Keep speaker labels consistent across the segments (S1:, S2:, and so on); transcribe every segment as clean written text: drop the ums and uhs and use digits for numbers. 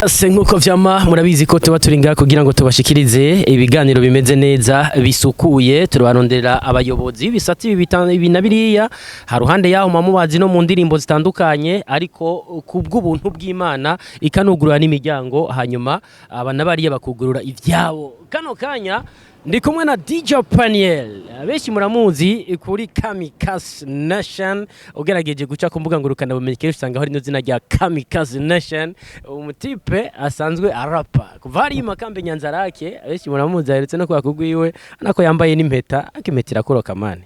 S1: Se nkuko vyama, murabizi ko tuba turi ngaha kugira ngo tubashikirize ibiganiro bimeze neza, bisukuye. Turabarondera abayobozi b'ibisata ibi ibi na biriya. Haruhande yaho mamubazi no mu ndirimbo zitandukanye, ariko kubw'ubuntu bw'Imana ikanugurura n'imiryango, hanyuma aba nabariya bakugurura ivyabo. Kano kanya ndi kumwe na DJ Paniel, abenshi muramuzi kuri Kamikaze Nation. Ugerageje guca ku mbuga ngurukana bumenyi, kenshi usanga hari zina rya Kamikaze Nation. Umutipe asanzwe arapa kuva hari Makambe, Nyanzarake, abenshi muramuzi. Aherutse no kwaka ugwiwe nako yambaye n'impeta, ariko impeta irakoroka mane.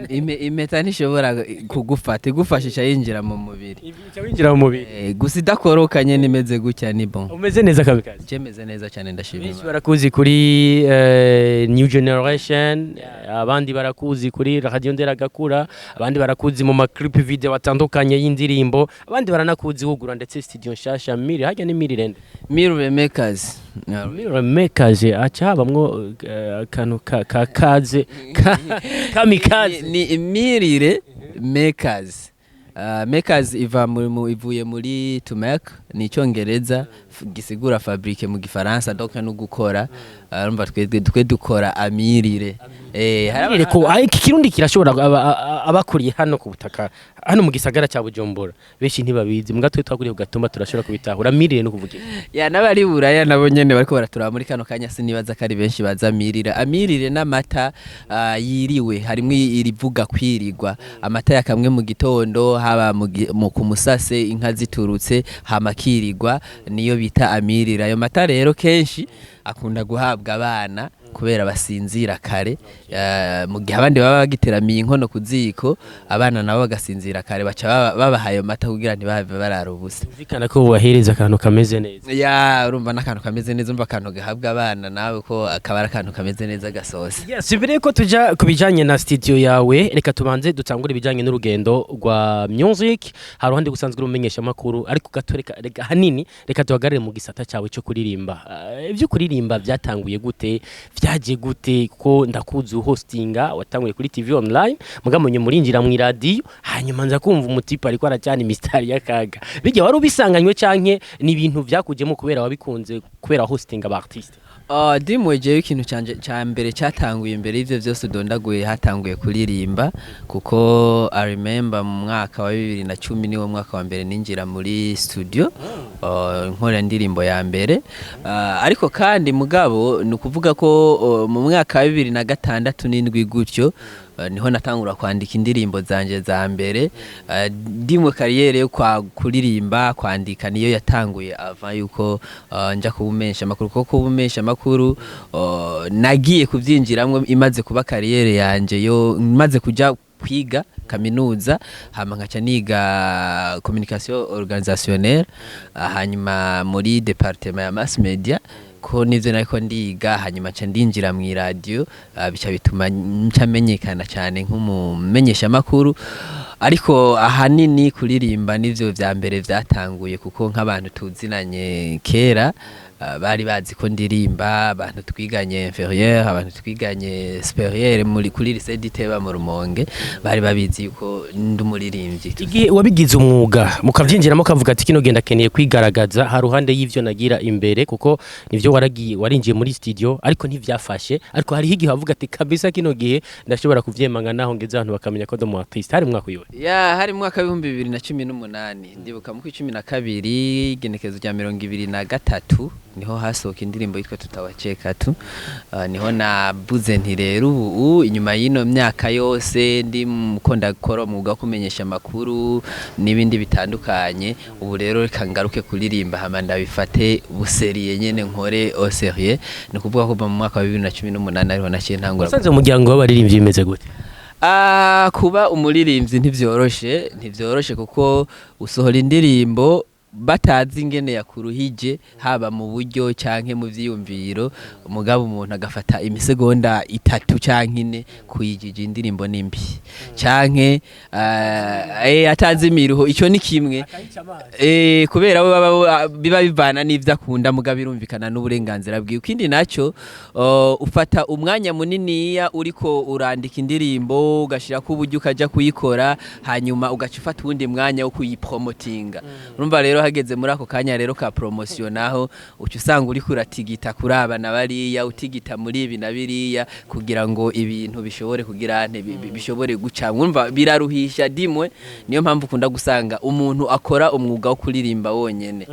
S2: Impeta ntishobora kugufata, igufashisha yinjira mu mubiri.
S1: Ica winjira mu mubiri.
S2: Gusa idakoroka nyene imeze gutya ni bon.
S1: Umeze neza, Kamikaze?
S2: Cemeze neza cyane, ndashima
S1: Benshi
S2: Imana.
S1: barakuzi kuri New Generation, abandi barakuzi kuri Radio Nderagakura, abandi barakuzi mu ma clip video atandukanye y'indirimbo, abandi baranakuzi wugura ndetse studio nshasha Miri hajya ni Miri rende.
S2: Mirror Makers.
S1: Miri Makers, aca habamwo akantu ka kaze kamikaze.
S2: Ni Mirire Makers. Makers iva ivuye muri to make, ni icyongereza gisigura fabrique mu gifaransa, donc no gukora. Urumva twe dukora amirire. Hari
S1: Mirire ko iki kirundi kirashobora abakuriye hano ku butaka, hano mu gisagara cya Bujumbura, benshi ntibabizi, mbwa twe twakuriye ku Gatumba turashobora kubitahura. Mirire no kuvuga iki?
S2: Ya, n'abari Buraya nabo nyene bariko baraturaba muri kano kanya, sinibaza ko ari benshi baza amirire. Amirire n'amata yiriwe, harimwo irivuga kwirigwa, amata yakamwe mu gitondo, haba mu ku musase inka ziturutse, hama akirirwa, niyo bita amirire. Ayo mata rero kenshi akunda guhabwa abana kubera basinzira kare, mu gihe abandi baba bagiteramiye inkono ku ziko, abana nabo bagasinzira kare, baca babaha ayo mata kugira ntibahave barara ubusa.
S1: Byumvikana ko bubahereza akantu kameze neza.
S2: Ya, urumva n'akantu kameze neza, urumva akantu gahabwa abana nawe ko akaba ari akantu kameze neza gasose.
S1: Yes, mbere yuko tuja ku bijanye na studio yawe, reka tubanze dutangure ibijanye n'urugendo rwa music. Hari uruhande gusanzwe urumenyesha makuru, ariko gato reka hanini reka duhagarare mu gisata cyawe cyo kuririmba. Ibyo kuririmba byatanguye gute, byaje gute? Ko ndakuzi hostinga, watanguye kuri TV online, mugamonye murinjira mu radio, hanyuma nza kumva umutipe ariko aracana imistari y'akaga. Bijya wari ubisanganywe canke ni ibintu vyakujemo kubera wabikunze, kubera hostinga aba artiste?
S2: Dimwe, jewe ikintu canje ca mbere cyatanguye imbere y'ivyo vyose udondaguye, hatanguye kuririmba, kuko I remember mu mwaka wa 2010 niwo mwaka wa mbere ninjira muri studio, nkora indirimbo ya mbere. Ariko kandi mugabo ni ukuvuga ko mu mwaka wa 2006 n'indwi gutyo, niho natangura kwandika indirimbo zanje za mbere. Dimwe carrière yo kwa kuririmba, kwandika niyo yatanguye ava yuko nja kubumesha amakuru, kuko kubumesha amakuru nagiye kuvyinjiramwo imaze kuba carrière yanje yo maze kuja kwiga kaminuza, hama nkaca niga communication organisationnelle, hanyuma muri département ya mass media, ko nivyo nariko ndiga, hanyuma nca ndinjira mu radio, bica bituma nca menyekana cyane nk'umumenyesha makuru. Ariko ahanini kuririmba nivyo vya mbere vyatanguye, kuko nk'abantu tuzinanye kera bari bazi ko ndirimba, abantu twiganye inférieur, abantu twiganye supérieur muri kuri lycée d'Iteba mu Rumonge, bari babizi yuko ndi umuririmbyi.
S1: Igihe wabigize umwuga, mukavyinjiramo, kavuga ati kino genda akeneye kwigaragaza haruhande y'ivyo nagira imbere, kuko nivyo waragiye warinjiye muri studio ariko ntivyafashe, ariko hariho igihe wavuga ati kabisa kino gihe ndashobora kuvyemanga naho ngeze abantu bakamenya ko ndi umu artiste. Hari mu mwaka uyu?
S2: Ya, hari mu mwaka w'2018, ndibuka mu 12, igenekerezo rya 23, niho hasohoka indirimbo yitwa Tutawacheka tu. Niho nabuze nti rero ubu inyuma y'ino myaka yose ndi muko ndakora umwuga wo kumenyesha amakuru n'ibindi bitandukanye, ubu rero reka ngaruke kuririmba, hama ndabifate bu sérieux nyene, nkore au sérieux. Ni ukuvuga kuva mu mwaka wa 2018 ariho naciye ntangura.
S1: Wasanze umuryango w'abaririmbyi bimeze gute?
S2: Kuba umuririmbyi ntivyoroshe, ntivyoroshe, kuko usohora indirimbo batazi ingene yakuruhije, haba mu buryo canke mu vyiyumviro, umugabo umuntu agafata imisegonda 3 canke 4 kuyijija indirimbo nimbi canke atazi imiruho. Ico ni kimwe, kubera bo biba bivana n'ivyo akunda, mugabo birumvikana n'uburenganzira bwiwe. Ikindi naco, ufata umwanya muniniya uriko urandika indirimbo, ugashirako uburyo, ukaja kuyikora, hanyuma ugaca ufata uwundi mwanya wo kuyipromotinga. Urumva rero Hageze muri ako kanya rero ka promotion, naho uca usanga uriko uratigita kuraba na bariya, utigita muri ibi na biriya kugira ngo ibintu bishobore kugira nte bishobore guca. Mwumva biraruhisha dimwe. Niyo mpamvu ukunda gusanga umuntu akora umwuga wo kuririmba wonyene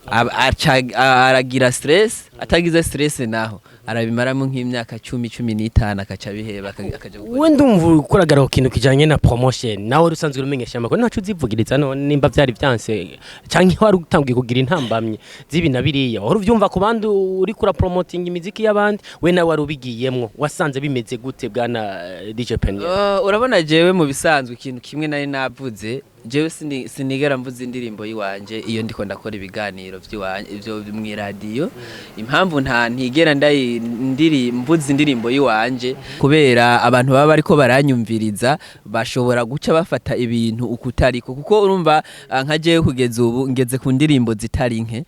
S2: aragira stress. Atagize stress naho arabimaramo nk'imyaka 10, 15, akaca biheba, akaja gukora.
S1: We, ndumva ukoragara ku kintu kijanye na promotion. Nawe wari usanzwe umenyesha amakuru, ntaco uzivugiriza. None nimba vyari vyanse canke wari utangiye kugira intambamye z'ibi na biriya, wari uvyumva ku bandi uriko urapromotinga imiziki y'abandi, we nawe wari ubigiyemwo, wasanze bimeze gute, bwana DJ Peniel?
S2: Urabona jewe mu bisanzwe ikintu kimwe nari navuze, jewe sinigera mvuza indirimbo yiwanje iyo ndiko ndakora ibiganiro vy'iwanje ivyo mw'iradiyo. Impamvu nta ntigera ndayi ndiri mvuza indirimbo yiwanje, kubera abantu baba bariko baranyumviriza bashobora guca bafata ibintu ukutariko, kuko urumva nka jewe kugeza ubu ngeze ku ndirimbo zitari nke.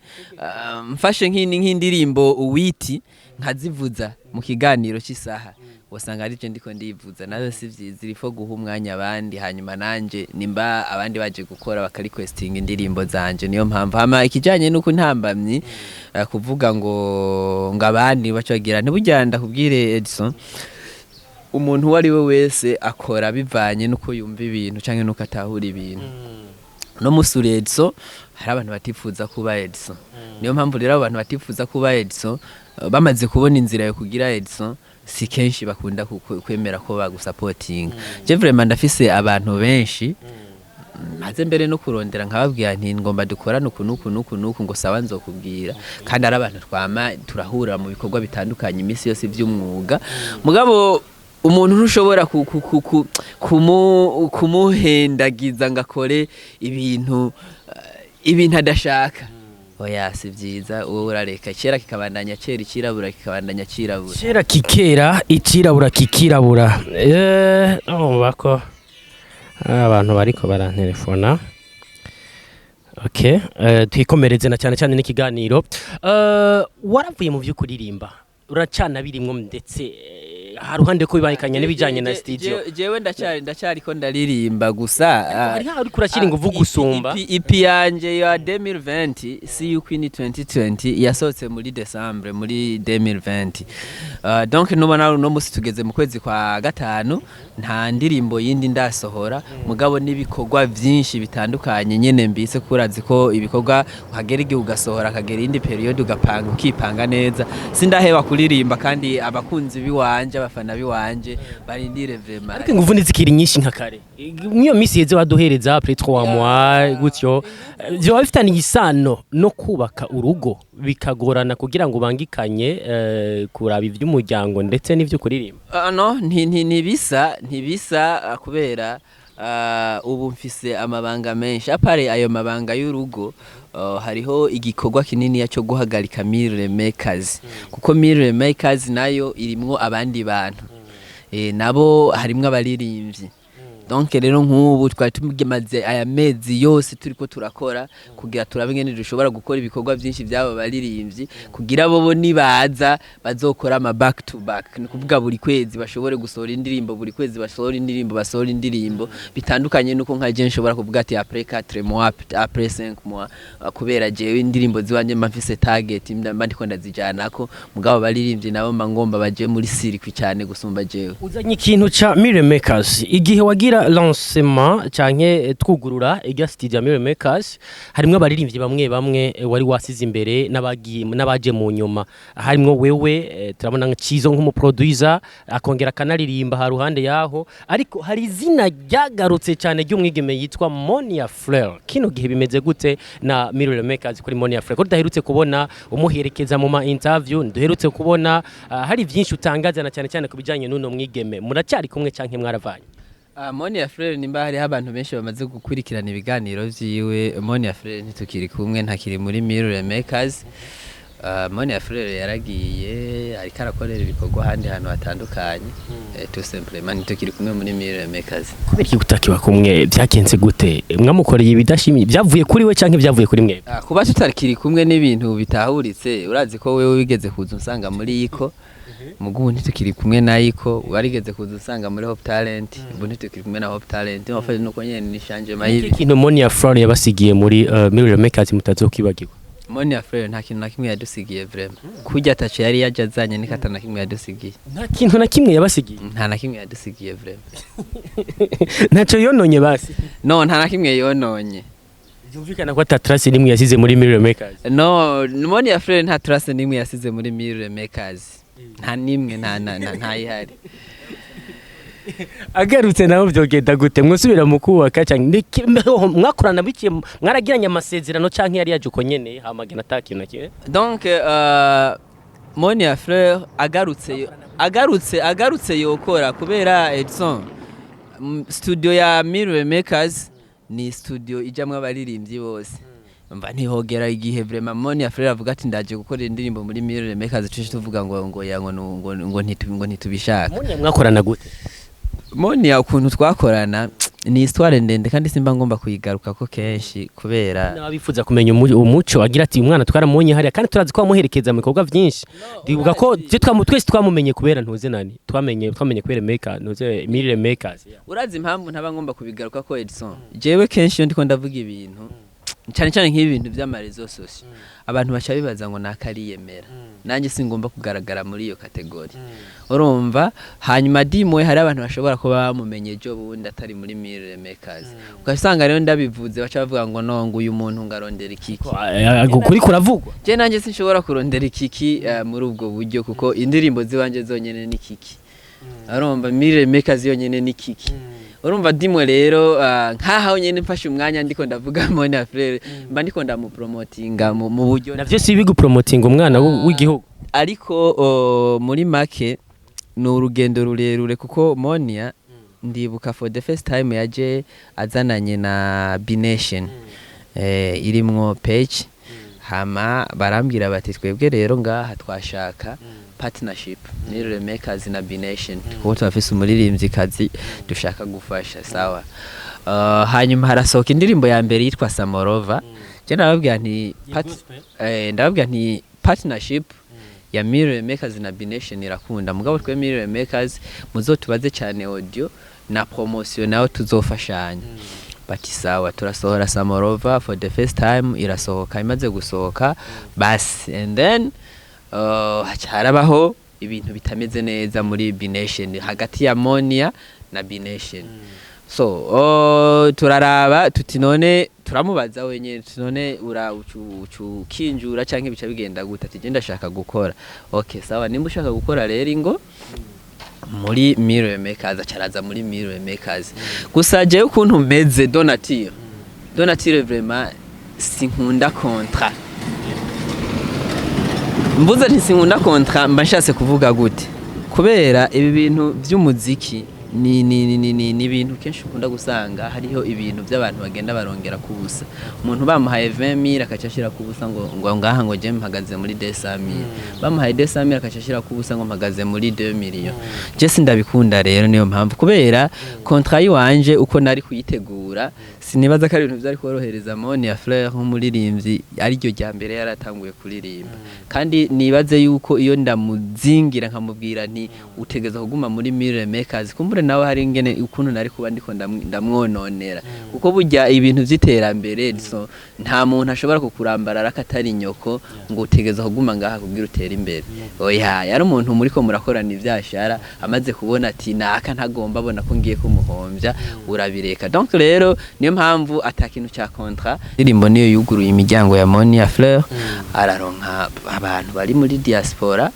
S2: Mfashe nk'indirimbo uwiti nkazivuza mu kiganiro cy'isaha, wasanga ari je ndiko ndivuza. Nazo si vyiza, irifo guha umwanya abandi, hanyuma nanje nimba abandi baje gukora baka requesting indirimbo zanje. Niyo mpamvu. Hama ikijanye nuko ntambamyi kuvuga ngo abandi baca bagira ntibujya, ndakubwire Edison, umuntu uwo ari we wese akora bivanye nuko yumva ibintu canke nuko atahura ibintu. No musuri Edison, hari abantu batifuza kuba Edison. Niyo mpamvu rero abo bantu batifuza kuba Edison bamaze kubona inzira yo kugira Edison, si kenshi bakunda kwemera ko bagusapotinga. Je vraiment ndafise abantu benshi maze mbere no kurondera, nkababwira nti ngomba dukorane uku nuku nuku nuku, ngo sawa nzokubwira, kandi ari abantu twama turahura mu bikorwa bitandukanye iminsi yose by'umwuga. Mugabo umuntu ntushobora kumuhendagiza ngo akore ibintu adashaka. Oya, si byiza. Wowe urareka kera kikabandanya kera, ikirabura kikabandanya kirabura.
S1: Kera kikera, ikirabura kikirabura. Urumva ko abantu bariko barantelefona. Okay, twikomereze na cyane cyane n'ikiganiro. Waravuye mu vy'ukuririmba, uracana birimwo, ndetse haruhande ko bibangikanye n'ibijanye na studio.
S2: Jewe ndacyariko ndaririmba gusa.
S1: Hari hari kurashyira inguvu gusumba.
S2: EP yanje ya 2020, See You Queen 2020, yasohotse muri December muri 2020. Donc nubona uno musi tugeze mu kwezi kwa gatanu, nta ndirimbo yindi ndasohora, mugabo n'ibikorwa vyinshi bitandukanye nyene mbise kurazi ko ibikorwa uhagera igihe ugasohora, akagera indi période ugapanga, ukipanga neza. Sindaheba kuririmba, kandi abakunzi biwanje, abafana biwanje barindire vraiment.
S1: Ariko inguvu ntizikiri nyinshi nka kare. Mw'iyo minsi yeze waduhereza après 3 mois gutyo, vyoba bifitaniye isano no kubaka urugo, bikagorana kugira ngo ubangikanye kuraba ivy'umuryango ndetse n'ivyo kuririmba?
S2: No, ntibisa, kubera ubu mfise amabanga menshi à part ayo mabanga y'urugo. Hariho igikorwa kinini cyo guhagarika Mille Makers, kuko Mille Makers nayo irimwo abandi bantu, nabo harimwo abaririmbyi. Donc rero nk'ubu twari tumaze aya mezi yose turiko turakora kugira turabe ingene dushobora gukora ibikorwa byinshi by'abo baririmbyi, kugira bobo nibaza bazokora ama back to back, ni kuvuga buri kwezi bashobore gusohora indirimbo, buri kwezi basohora indirimbo, basohora indirimbo, bitandukanye nuko nka je nshobora kuvuga ati après 4 mois, après 5 mois, kubera jewe indirimbo ziwanje mba mfise target mba ndiko ndazijanako, mugabo baririmbyi nabo mba ngomba baje muri circuit cyane gusumba jewe.
S1: Uzanye ikintu ca Mille Makers. Igihe wagira lancement canke twugurura irya studio ya Mille Makers, harimwo abaririmbyi bamwe bamwe wari wasize imbere n'abagiye n'abaje mu nyuma. Harimwo wewe, turabona nka Cizo nk'umuproducer, akongera akanaririmba ha ruhande yaho, ariko hari izina ryagarutse cyane ry'umwigeme yitwa Monia Fleur. Kino gihe bimeze gute na Mille Makers kuri Monia Fleur, ko tudaherutse kubona umuherekeza mu ma interview, nduherutse kubona hari byinshi utangaza na cyane cyane ku bijanye n'uno mwigeme? Muracyari kumwe canke mwaravanye?
S2: Monia Fleur, nimba hariho abantu benshi bamaze gukurikirana ibiganiro vyiwe, Monia Fleur ntitukiri kumwe, ntakiri muri Mille Makers. Monia Fleur yaragiye, ariko arakorera ibikorwa ahandi hantu hatandukanye. Tout simplement ntitukiri kumwe muri Mille Makers.
S1: Kubera iki utakiba kumwe? Byagenze gute? Mwamukoreye ibidashimye? Byavuye kuri we canke byavuye kuri mwe?
S2: Kuba tutakiri kumwe n'ibintu bitahuritse. Urazi ko wewe wigeze kuza unsanga muri iko Mugubu ntitukiri kumwe na Iko, warigeze kuza usanga muri Hope Talent, ubu ntitukiri kumwe na Hope Talent. Wafashe nuko nyene nishanje
S1: Iki
S2: mayibi.
S1: kintu Monia Fleur yabasigiye muri Mirror Makers mutazokwibagirwa?
S2: Monia Fleur nta kintu na kimwe yadusigiye vraiment. Kurya ataco yari yaje azanye, niko ata na kimwe yadusigiye.
S1: Nta kintu na kimwe yabasigiye?
S2: Nta na kimwe yadusigiye vraiment.
S1: Ntaco yononye basi?
S2: No, nta na kimwe yononye.
S1: Byumvikana ko ata trace nimwe yasize muri Mirror Makers.
S2: No, Monia Fleur nta trace nimwe yasize muri Mirror Makers, nta nimwe, nta na ntayihari.
S1: Agarutse nawe byogenda gute? Mwusubira mu kubaka canke mwakorana biciye, mwaragiranye amasezerano, canke yari yaje uko nyene hamagana ata kintu na kimwe?
S2: Donc Monia Fleur agarutse yokora, kubera Edson, studio ya Mirror Makers ni studio ijamwo abaririmbyi bose. Mva ntihogera igihe vraiment Monia Fleur avuga ati ndaje gukora indirimbo muri Mirror Makers, tuce tuvuga ngo ya ngo ntitubishaka.
S1: Monia mwakorana gute?
S2: Monia ukuntu twakorana ni histoire ndende, kandi simba ngomba kuyigarukako kenshi kubera
S1: N'abifuza kumenya umuco agira ati umwana twaramunye hariya, kandi turazi ko wamuherekeza mu bikorwa byinshi. Ndibuka ko je twese twamumenye kubera ntuze nani, twamenye kubera maker ntuze Mirror Makers, yeah.
S2: Urazi impamvu ntaba ngomba kubigaruka ko, Edison? Jewe kenshi iyo ndiko ndavuga ibintu, cyane cyane nk'ibi bintu by'ama réseaux sociaux, abantu baca bibaza ngo nakariyemera. Nanjye singomba kugaragara muri iyo catégorie, urumva? Hanyuma dimwe hari abantu bashobora kuba bamumenye ejo bundi atari muri Mirror Makers, ugasanga rero ndabivuze baca bavuga ngo no, ngo uyu muntu ngarondera ikiki.
S1: Kuri kuravugwa.
S2: Je nanjye sinshobora kurondera ikiki muri ubwo buryo, kuko indirimbo ziwanje zonyene ni kiki, urumva? Mirror Makers yonyene ni kiki, urumva? Dimwe rero nkaho nyene mfashe umwanya ndiko ndavuga Monia Fleur, mba ndiko ndamupromotinga mu buryo.
S1: Navyo si bigupromotinga umwana w'igihugu?
S2: Ariko muri make ni urugendo rurerure, kuko Monia ndibuka for the first time yaje azananye na Bination irimwo page, hama barambwira bati twebwe rero ngaha twashaka partnership Mirror Makers na Bination, kuko turafise umuririmvyikazi dushaka gufasha. Sawa. Hanyuma harasohoka indirimbo ya mbere yitwa Samorova. Je ndababwira nti ndababwira nti partnership ya Mirror Makers na Bination irakunda, mugabo twe Mirror Makers muzotubaze cyane audio na promotion, naho tuzofashanya. Bati sawa. Turasohora Samorova for the first time, irasohoka. Imaze gusohoka basi, and then haca harabaho ibintu bitameze neza muri Bination, hagati ya Monia na Bination. So turaraba tuti none, turamubaza wenyene tuti none ura ucu ukinjura canke bica bigenda gute? Ati je ndashaka gukora. Okay, sawa, nimba ushaka gukora rero ingo muri Mirror Makers. Acaraza muri Mirror Makers. Gusa jewe ukuntu meze, Donatire vraiment sinkunda contrat. Mvuze nti sinkunda contrat, mba nshatse kuvuga gute? Kubera ibi bintu by'umuziki ni ibintu kenshi ukunda gusanga hariho ibintu by'abantu bagenda barongera ku busa. Umuntu bamuhaye 20000 akaca ashira ku busa ngo ngaha ngo je mpagaze muri 200000, bamuhaye 200000 akaca ashira ku busa ngo mpagaze muri 2 millions. Je sindabikunda rero, niyo mpamvu, kubera contrat yiwanje uko nari kuyitegura, sinibaza ko ari ibintu byari korohereza Monia Fleur nk'umuririmbyi ariryo rya mbere yaratanguye kuririmba. Kandi nibaze yuko iyo ndamuzingira nkamubwira nti utegeza kuguma muri Mirror Makers, kumbure nawe hari ingene ukuntu nari kuba ndiko ndamwononera, kuko burya ibintu vy'iterambere, so nta muntu ashobora kukurambarara ko atari nyoko ngo utegeza kuguma ngaha kugira utere imbere. Oya, yari umuntu muriko murakorana ivyashara, amaze kubona ati naka ntagomba abona ko ngiye kumuhombya, urabireka. Donc rero niyo mpamvu ata kintu ca contrat. Indirimbo niyo yuguruye imiryango ya Monia Fleur, araronka abantu bari muri diaspora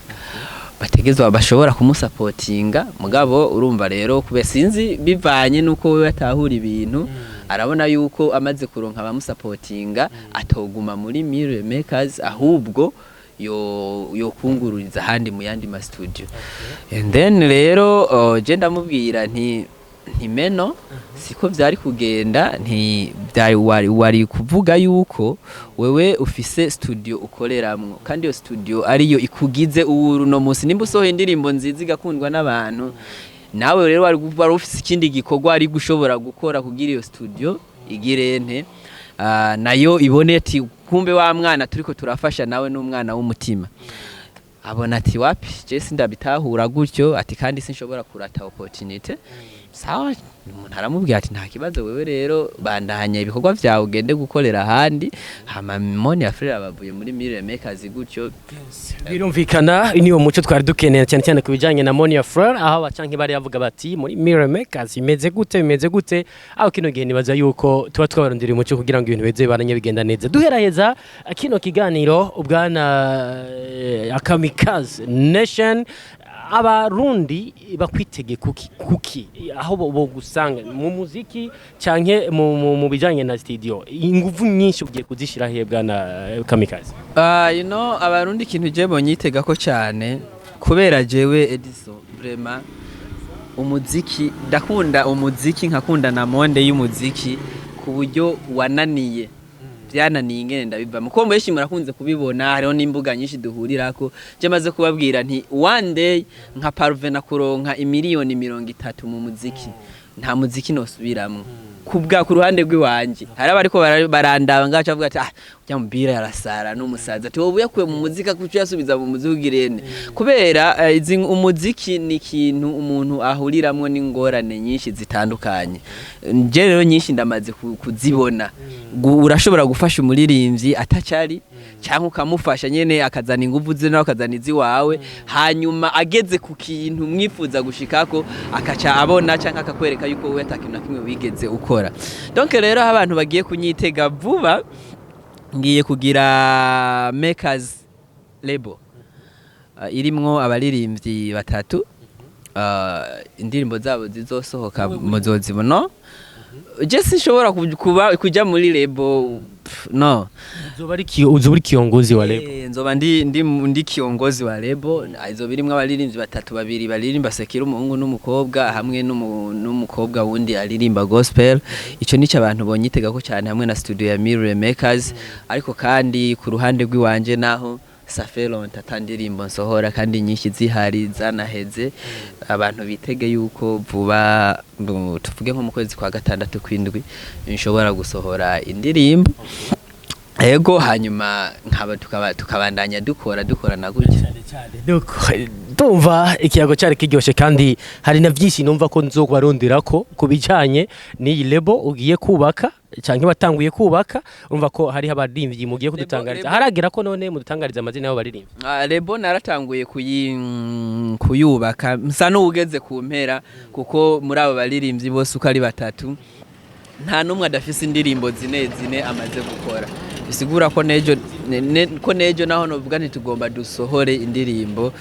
S2: bategezwa bashobora kumusapotinga. Mugabo urumva rero, kube sinzi bivanye nuko we batahura ibintu, arabona yuko amaze kuronka abamusapotinga atoguma muri Mirror Makers, ahubwo yo kungururiza ahandi mu yandi ma studio. And then rero je ndamubwira nti meno siko vyari kugenda, nti byari wari kuvuga yuko wewe ufise studio ukoreramwo, kandi iyo studio ariyo ikugize uwuru no munsi. Nimba usohoye indirimbo nziza igakundwa n'abantu, nawe rero wari ufise ikindi gikorwa ari gushobora gukora kugira iyo studio igire nte, nayo ibone ati kumbe wa mwana turiko turafasha nawe n'umwana w'umutima. Abona ati: "Wapi, je sindabitahura gutyo," ati: "Kandi sinshobora kurata opportunity." Sawa, umuntu aramubwira ati: "Nta kibazo, wewe rero bandanya ibikorwa vyawe, ugende gukorera ahandi." Hama Monia Fleur bavuye muri Mirror Makers gutyo.
S1: Birumvikana, niwo muco twari dukeneye, cyane cyane ku bijyanye na Monia Fleur, aho abacanke bari bavuga bati: "Muri Mirror Makers imeze gute, bimeze gute?" Aho kino gihe nibaza yuko tuba twabarondera umuco kugira ngo ibintu bize baranye bigenda neza. Duheraheza kino kiganiro, bwana Kamikaze Nation, Abarundi bakwitege kuki? Kuki aho bo gusanga mu muziki canke mu bijanye na studio, inguvu nyinshi ugiye kuzishira he, bwana Kamikaze?
S2: Abarundi, ikintu je bonyitega ko cyane, kubera jewe Edison, vraiment umuziki ndakunda umuziki, nkakunda na monde y'umuziki, ku buryo wananiye, byananiye ingene ndabivamo, kuko benshi murakunze kubibona, hariho n'imbuga nyinshi duhurirako. Je maze kubabwira nti one day nka parvena kuronka imiliyoni 30 mu muziki, nta muziki nosubiramwo. Kubwa ku ruhande rw'iwanje, hari abariko barandaba ngaca bavuga ati: "Ah, ujya mubira yarasara n'umusaza," ati: "Wowe yakuye mu muziki kuco yasubiza mu muziki ugirene?" Kubera umuziki ni ikintu umuntu ahuriramwo n'ingorane nyinshi zitandukanye. Nje rero nyinshi ndamaze kuzibona. Urashobora gufasha umuririmbyi atacari, cyangwa ukamufasha nyene akazana inguvu ze, nawe akazana iziwawe, hanyuma ageze ku kintu mwifuza gushikako, akaca abona cyangwa akakwereka yuko wowe atakintu na kimwe wigeze ukora. Donc rero, aho abantu bagiye kunyitega vuba, ngiye kugira Makers Label irimwo abaririmbyi batatu. Indirimbo zabo zizosohoka muzozibona. Je sinshobora kuba kuja muri label, pff, no.
S1: Uzoba uri kiongozi wa label?
S2: Nzoba ndi kiongozi wa label. Izoba irimwo abaririmbyi batatu: babiri baririmba secular, umuhungu n'umukobwa, hamwe n'umukobwa wundi aririmba gospel. Ico nico abantu bonyitegako cyane, hamwe na studio ya Mirror Makers. Ariko kandi ku ruhande rw'iwanje naho, ça fait longtemps ata ndirimbo nsohora, kandi nyinshi zihari zanaheze. Abantu bitege yuko vuba, tuvuge nko mu kwezi kwa gatandatu kw'indwi, nshobora gusohora indirimbo. Ego, hanyuma nkaba tukabandanya dukora, dukorana gutya.
S1: Ndumva ikiyago cyari kiryoshe, kandi hari na byinshi numva ko nzobarondera ko ku bijanye n'iyi label ugiye kubaka canke watanguye kubaka. Urumva ko hariho abaririmbyi mugiye kudutangariza. Haragera ko none mudutangariza amazina y'abo baririmbyi?
S2: Label naratanguye kuyubaka, nsa n'uwugeze ku mpera, kuko muri abo baririmbyi bose uko ari batatu, nta n'umwe adafise indirimbo zine zine amaze gukora. Bisigura ko nejo ko nejo naho novuga nti tugomba dusohore indirimbo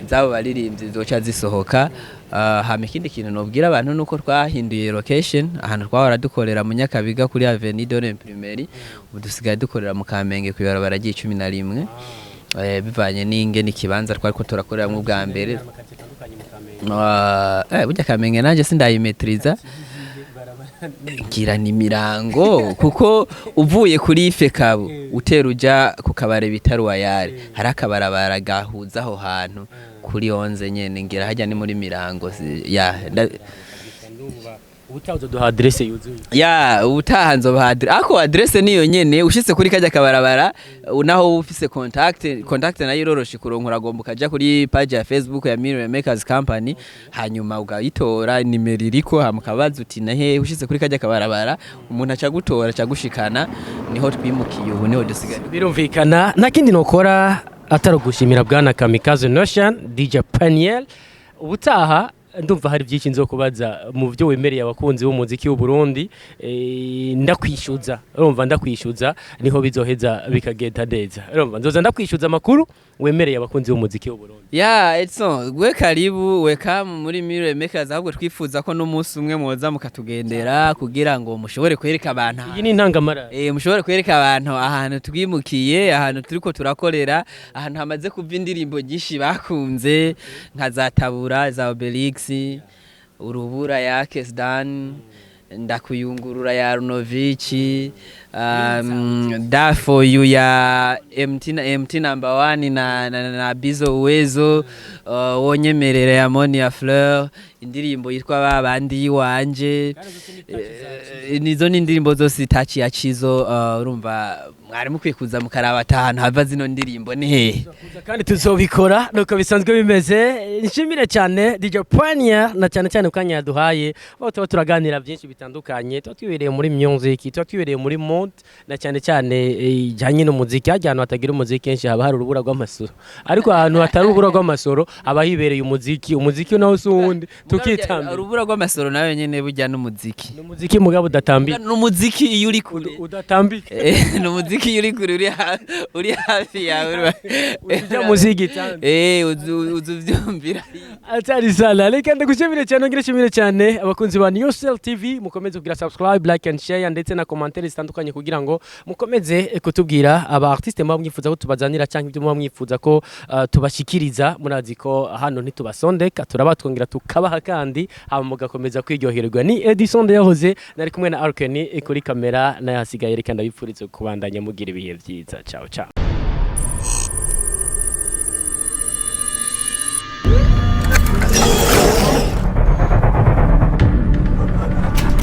S2: z'abo baririmbyi, zoca zisohoka. Hama ikindi kintu nobwira abantu nuko twahinduye location. Ahantu twahora dukorera mu Nyakabiga kuri Avenue de l'Imprimerie, ubu dusigaye dukorera mu Kamenge ku ibarabara ry'icumi na rimwe, bivanye n'ingene ikibanza twariko turakoreramwo ubwa mbere. Burya Kamenge nanje sindayimetriza, ngira ni Mirango, kuko uvuye kuri Fekabu utera uja ku kabare bita Royal, hari akabarabara gahuza aho hantu kuri 11 nyene, ngira hajya ni muri Mirango ya
S1: Ubutaha uzoduha adresse yuzuye.
S2: Ya, ubutaha nzobaha ako adresse niyo nyene. Ushitse kuri kajya kabarabara, naho ufise contact nayo iroroshe kuronka. Uragomba ukaja kuri page ya Facebook ya Mirror Makers Company, hanyuma ugayitora nimero iriko, hama ukabaza uti: "Nahe?" Ushitse kuri kajya kabarabara, umuntu aca gutora, aca gushikana. Niho twimukiye ubu, niho dusigaye.
S1: Birumvikana, nta kindi nokora atari ugushimira bwana Kamikaze Notion DJ Paniel. Ubutaha ndumva hari byinshi nzokubaza mu byo wemereye abakunzi b'umuziki w'u Burundi. Ndakwishyuza, urumva, ndakwishyuza, niho bizoheza bikagenda neza. Urumva, nzoza ndakwishyuza amakuru wemereye abakunzi b'umuziki w'u Burundi.
S2: Ya Edson, we karibu, welcome muri Mirror Makers. Ahubwo twifuza ko n'umunsi umwe muza mukatugendera kugira ngo mushobore kwereka abantu
S1: Iyi ni intangamara.
S2: Mushobore kwereka abantu ahantu twimukiye, ahantu turiko turakorera, ahantu hamaze kuva indirimbo nyinshi bakunze, nka za Tabura za Obelix, Urubura ya Kesdan, Ndakuyungurura ya Runovici, Da for you ya MT na MT number one na Bizo Uwezo, Wonyemerera ya Monia Fleur. Indirimbo yitwa Babandi yiwanje. Nizo ni indirimbo zose itaci ya Cizo. Urumva mwari mukwiye kuza mukaraba ahantu hava zino ndirimbo ni hehe.
S1: Kandi tuzobikora nuko bisanzwe bimeze. Nshimire cyane DJ Pioneer na cyane cyane kanya yaduhaye, aho tuba turaganira byinshi bitandukanye, tuba twibereye muri music, tuba twibereye muri mode na cyane cyane ijyanye n'umuziki. Hajya ahantu hatagira umuziki kenshi haba hari urubura rw'amasoro, ariko ahantu hatari urubura rw'amasoro haba hibereye umuziki. Umuziki nawo si uwundi, tukitambira.
S2: Urubura rw'amasoro nawe nyene burya n'umuziki.
S1: Ni umuziki mugabo udatambika.
S2: N'umuziki iyo uri kure.
S1: Udatambika.
S2: N'umuziki iyo uri kure, uri hafi yawe.
S1: Uja munsi y'igitanda.
S2: Uzu uvyumvira.
S1: Atari sana. Reka ndagushimire cyane, ngira nshimire cyane abakunzi ba Newsel TV. Mukomeze kugira subscribe, like and share, ndetse na commentaire zitandukanye kugira ngo mukomeze kutubwira aba artiste muba mwifuza ko tubazanira cyangwa ibyo muba mwifuza ko tubashikiriza. Murazi ko hano ntitubasondeka, turabatwongera tukabaha kandi hama mugakomeza kwiryoherwa. Ni Edison yahoze nari kumwe na Arkeni kuri kamera, naye hasigaye. Reka ndabipfurize kubandanya mugira ibihe byiza. Ciao ciao.